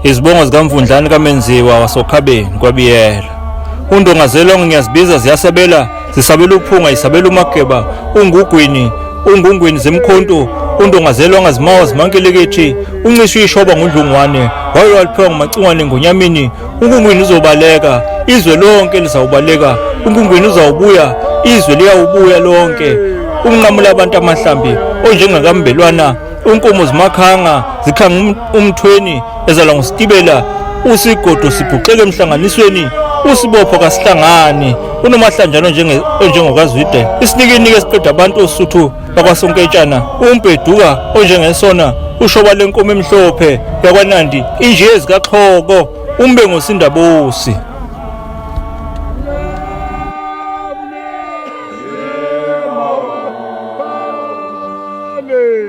Izibongo zikaMvundlane kaMenziwa wasoKhabeni kwaBiyela. Undongazelonge ngiyazibiza ziyasabela, zisabela uphunga, isabela umageba, ungugwini, ungungwini zemkhonto, undongazelonga zimawa zimankelekethi, uncishwe ishoba ngundlungwane, waye waliphiwa ngumacingwane ngonyamini, unkungwini uzobaleka, izwe lonke lizawubaleka, unkungwini uzawubuya, izwe liyawubuya lonke. Unqamula abantu amahlambi onjengakambelwana unkomo zimakhanga zikhanga umthweni ezalwa ngusitibela usigodo sibhuxeke emhlanganisweni usibopho kasihlangani unomahlanjana onjengokazwide isinikiniki esiqeda abantu osuthu bakwasonketshana umbheduka onjengesona ushoba lenkomo emhlophe yakwanandi inje zikaxhoko umbengo sindabusi.